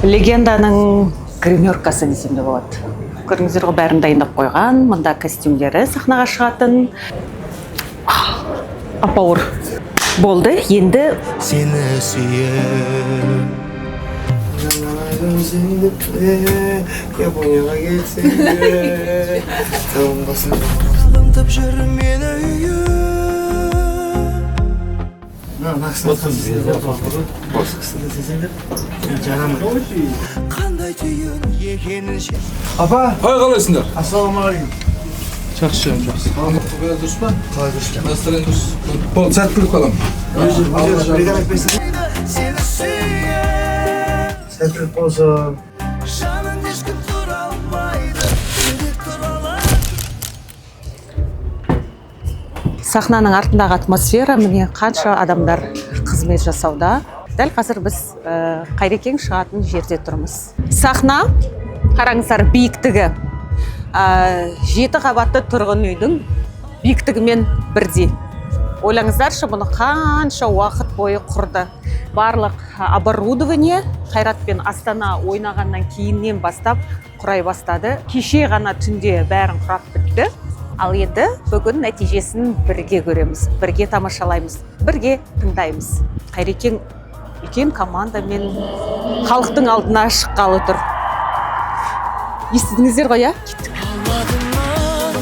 Легенданың гримеркасы десем де болады. Көрдіңіздер ғой, бәрін дайындап қойған. Мында костюмдері сахнаға шығатын. Апауыр болды. Енді Сені сүйем. Японияға кетсең де табынбасың. Сағынтып жүр мені үйім. Мына кісіні, осы кісіні десеңдер, жарамайды. Қандай түйін екенін Апа. Ай, қалайсыңдар? Ассалаумағалейкум. Жақсы, жақсы. Бәрі дұрыс па? Қалай, дұрыс? Настроение дұрыс. Болды, сәттілік, балам. Бірге айтпайсың. Сені сүйем. Сәттілік болсын. Жаным, ешкім тұра алмайды, жүрек тұра алады. Сахнаның артындағы атмосфера, міне, қанша адамдар қызмет жасауда. Дәл қазір біз Қайрекең шығатын жерде тұрмыз. Сахна, қараңыздар, биіктігі 7 қабатты тұрғын үйдің биіктігімен бірдей. Ойлаңыздаршы, бұны қанша уақыт бойы құрды. Барлық оборудование Қайрат пен Астана ойнағаннан кейіннен бастап құрай бастады. Кеше ғана түнде бәрін құрап бітті. Ал енді бүгін нәтижесін бірге көреміз, бірге тамашалаймыз, бірге тыңдаймыз. Қайрекең үлкен командамен халықтың алдына шыққалы тұр. Естідіңіздер ғой, иә? Кеттік. Алматының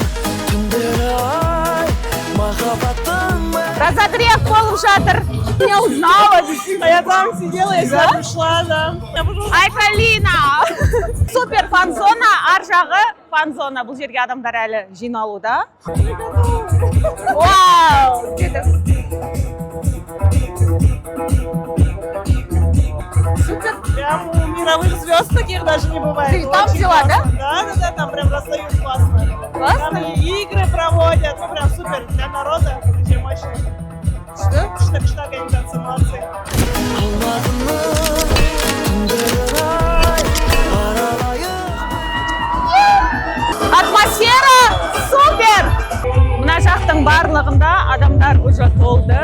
түндері ай, махаббаттың Разогрев болып жатыр. Я узнала. А я там сидела, я сюда пришла, да. Я пошла. Айкалина! Супер фан-зона, ар жағы фан-зона. Бұл жерге адамдар әлі жиналуда. Вау! Супер! Прям у мировых звезд таких даже не бывает. Ты там Очень взяла, да? классно. Да, там прям раздают классно. Классно? Там и игры проводят, ну прям супер для народа, вообще мощно. Что? Что, организация, молодцы. Алматының түндері ай, аралайық. Атмосфера супер! Мына жақтың барлығында адамдар уже толды.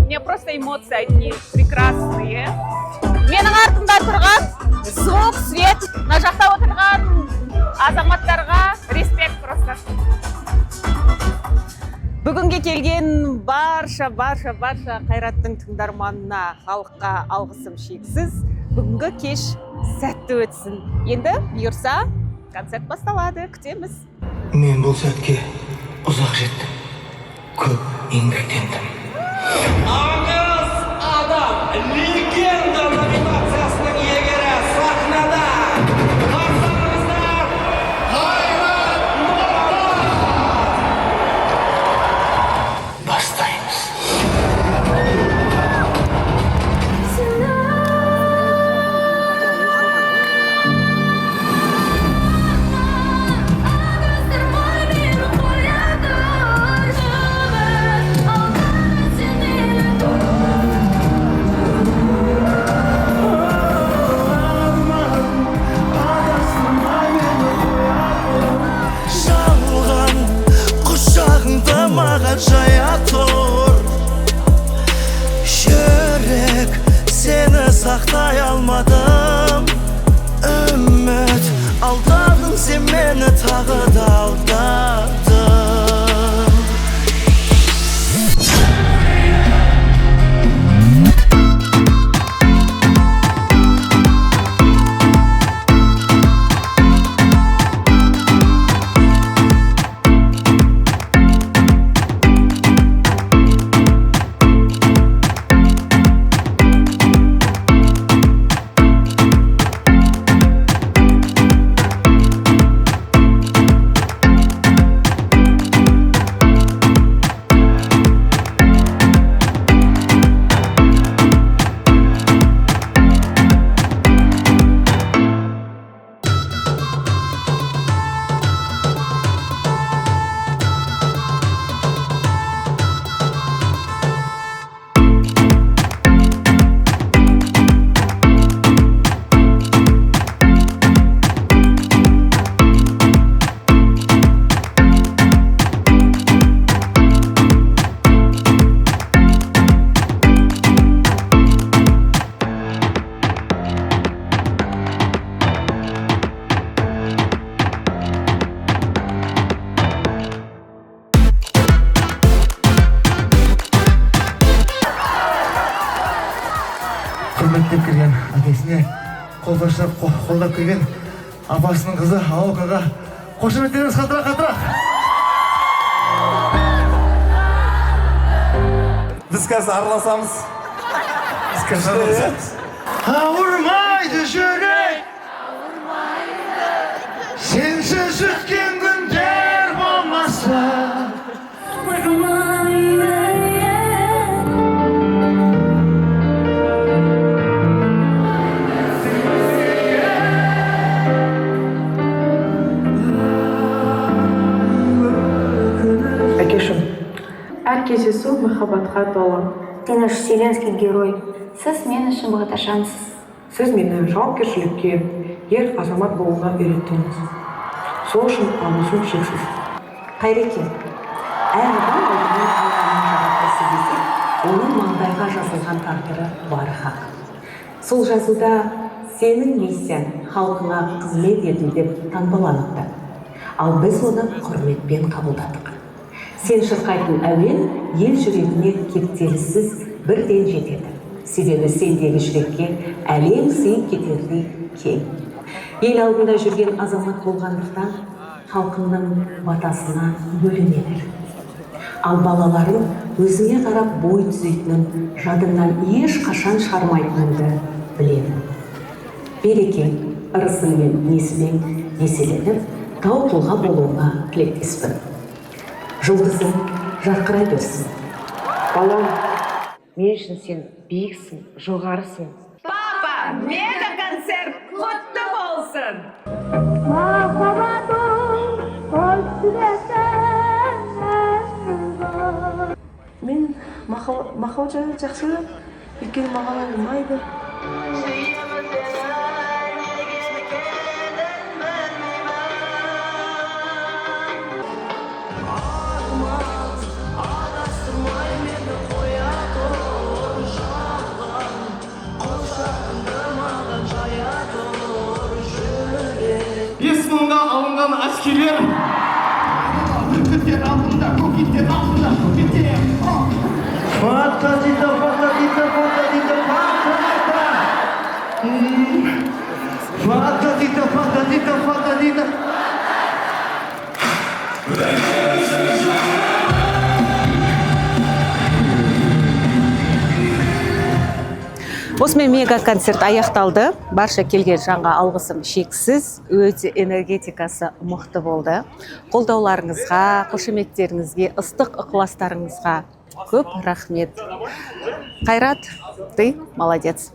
Мне просто эмоции одни прекрасные. Менің артымда тұрған звук, свет, мына жақта отырған азаматтарға респект просто. Бүгінге келген барша, барша, барша Қайраттың тыңдарманына, халыққа алғысым шексіз. Бүгінгі кеш сәтті өтсін. Енді бұйырса, концерт басталады, күтеміз. Мен бұл сәтке ұзақ жеттім, көп еңбектендім. Аңыз адам, легенда номинациясының иегері сахнада. Қарсы алыңыздар, Қайрат Нұртас! Бастаймыз. Жалған құшағыңды маған жая тұр. Жүрек, сені сақтай алмадым. Үміт, алдадың сен мені, тағы да алдадың. Құрметтеп келген әкесіне, қолбасшылап қолдап келген апасының қызы Аокаға қошеметтеріңіз қаттырақ, қаттырақ! Біз қазір араласамыз. Біз қазір араласамыз. Ауырмайды жүрек сенсіз өткен күндер болмаса. Әкешім. Әр кездесу махаббатқа толы. Ты наш вселенский герой. Сіз мен үшін бағдаршамсыз. Сіз мені жауапкершілікке, ер азамат болуға үйреттіңіз. Сол үшін алғысым шексіз. Қайреке, әр адам алдымен Алланың жаратылысы десек, оның маңдайға жазылған тағдыры бары хақ. Сол жазуда сенің миссияң халқыңа қызмет ету деп таңбаланыпты. Ал біз оны құрметпен қабылдадық. Сен шырқайтын әуен ел жүрегіне кептеліссіз бірден жетеді. Себебі сендегі жүрекке әлем сыйып кетердей кең. Ел алдында жүрген азамат болғандықтан, халқыңның батасына бөлене бер. Ал балаларың өзіңе қарап бой түзейтінін, жадыңнан ешқашан шығармайтыныңды білемін. Берекең, ырысың мен несібең еселеніп, тау тұлға болуыңа тілектеспін. Жұлдызың жарқырай берсін. Балам, мен үшін сен биіксің, жоғарысың. Папа, мега концерт құтты болсын! Махаббатым өксілетін. Мен махаббат жайлы жақсы көремін, өйткені маған ол ұнайды. Сүйемін сені, неге кеш екенін білмеймін. Арман, адастырмай мені қоя тұр. Жалған құшағыңды маған жая тұр, жүрек. 5000-ға алынған әскерлер бүркіттер алдында, көкеттер алдында, көкеттер. Фантазита, фантазита, фантазита, фантазита. Фантазита, фантазита, фантазита. Осымен мега концерт аяқталды. Барша келген жанға алғысым шексіз. Өте энергетикасы мықты болды. Қолдауларыңызға, қошеметтеріңізге, ыстық ықыластарыңызға көп рахмет. Қайрат, ты молодец.